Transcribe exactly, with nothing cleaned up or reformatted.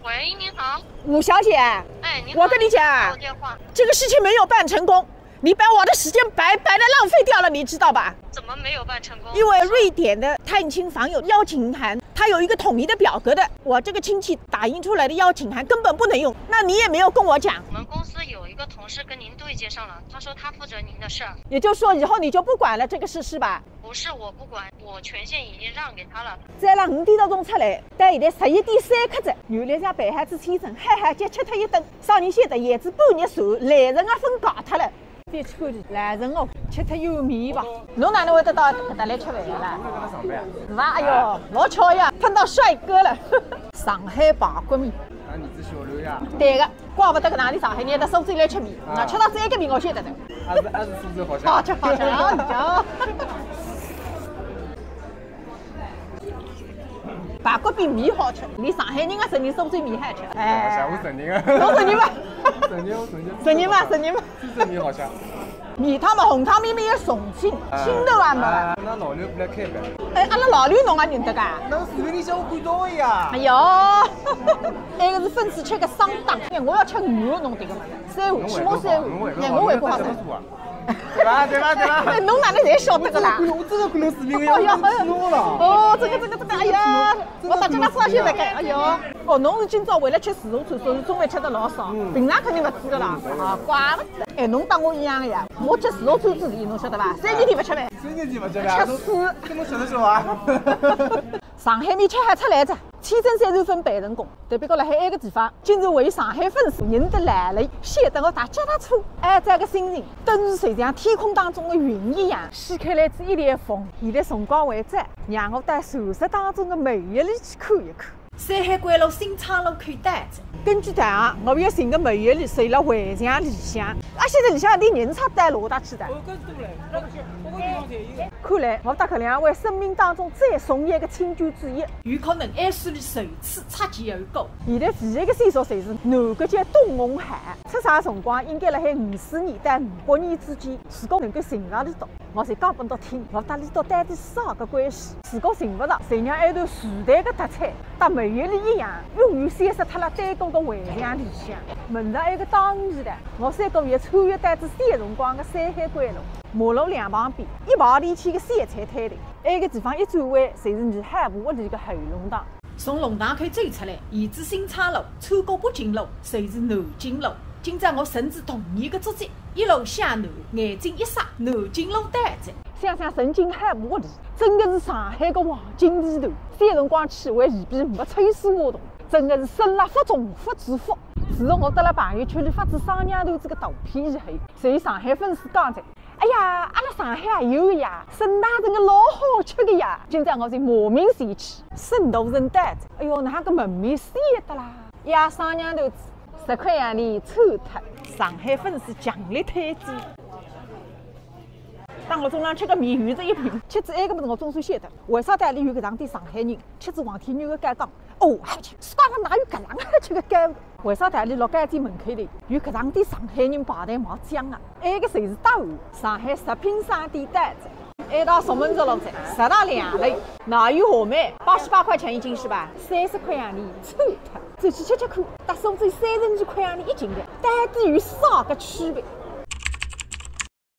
喂，您好。吴小姐，哎，您好，我跟你讲，您打我电话。这个事情没有办成功，你把我的时间白白的浪费掉了，你知道吧？怎么没有办成功？因为瑞典的探亲访友邀请函，它有一个统一的表格的，我这个亲戚打印出来的邀请函根本不能用，那你也没有跟我讲。我们公司有一个同事跟您对接上了，他说他负责您的事儿。也就是说，以后你就不管了这个事，是吧？不是我不管，我权限已经让给他了。早浪五点多钟出来，到现在十一点三刻了，原来想办好仔签证，好好叫吃脱一顿，啥人晓得延仔半日船，来辰光分搞脱了。别去管伊，来辰光吃脱有面吧。侬哪能会得到搿搭来吃饭个啦？我辣搿搭上班啊。是伐？哎哟，老巧呀，碰到帅哥了。上海排骨面。啊，你是小刘呀？对个，怪勿得搿能里上海人到苏州来吃面，啊，吃到搿个面我晓得的。还是还是苏州好吃。好吃好吃啊，你讲。排骨比面好吃，连上海人也承认苏州面好吃。哎，我承认啊。侬承认伐？承认，我承认。承认伐？承认伐？苏州面好吃。面汤嘛，红汤面面要重庆，啊，清头也没了。啊，那老刘勿来开饭。哎，阿拉老刘侬也认得噶？那视频里向我看到个呀。哎哟，埃个是粉丝吃个双档，哎，我要吃鱼肉，侬迭个物事，三碗，起码三碗，哎，我胃口好得。 对伐？对伐？对伐？哎，侬哪能侪晓得个啦？我真个看侬视频个呀，哎呀，我真个知道了。哦，这个这个这个，哎呀，我大家来绍兴来看，哎呦，哦，侬是今朝为了吃自助餐，所以中饭吃得老少，嗯，平常肯定勿吃个啦。嗯，啊，怪勿得。哎，侬搭我一样个呀，我吃自助餐之前，侬晓得伐？三日天勿吃饭。三日天勿吃饭，吃屎。搿侬晓得是伐？上海面吃好出来着，签证虽然分办成功， 特别讲辣海埃个地方，竟然还有上海粉丝认得来了，显得我大家大粗。哎，这个心情，等于就像天空当中的云一样，掀开来仔一裂缝。现在辰光还早，让我到传说当中的梅业里去看一看。山海关路新昌路口到了。根据导航，我要寻个梅业里，是辣围墙里向。啊，现在里向连人车带路带去的。看来我搭搿两位生命当中最重要的亲眷之一， 有可能还是伊首次擦肩而过。现在唯一个线索就是男个叫董洪海，出生辰光应该辣海五四年到五八年之间，如果能够寻着伊笃，我就讲拨伊笃听，我搭伊笃到底是啥个关系。如果寻勿着，就让埃段时代个特产，搭梅业里一样，永远消失脱辣对过个围墙里向。问着埃个当年的，我三个月穿越到仔小辰光个山海关路，马路两旁边，一排连起个小菜摊头。 埃个地方一转弯，就是二海部屋里个后弄堂。从弄堂口走出来，沿仔新昌路，穿过北京路，就是南京路。今朝我顺仔童年个足迹，一路向南，眼睛一眨，南京路到了。想想曾经二海部屋里，真个是上海个黄金地段。小辰光去还嫌比没抽水马桶，真个是生了福中福之福。自从我辣辣朋友圈里发仔双酿团子个图片以后，就有上海粉丝讲着， 哎呀，阿拉上海也有个呀，沈大成个老好吃个呀。今朝我就慕名前去，沈大成到了。哎哟，哪个门面小得啦？呀，双酿团子，十块洋钿抽脱。上海粉丝强烈推荐。当我中浪吃个面，有着一瓶，吃仔埃个物事，我总算晓得为啥搭里有搿样点上海人，吃仔黄天牛个该讲，哦，还勿吃，世界上哪有搿样好吃个该？ 为啥搭里老街店门口头有搿样点上海人排队买酱啊？埃个就是答案，上海食品商店到了。埃道熟门熟路哉，十大两类，奶油话梅，八十八块钱一斤是吧？三十块洋钿抽脱，走去吃吃看，搭苏州三十二块洋钿一斤个，到底有啥个区别？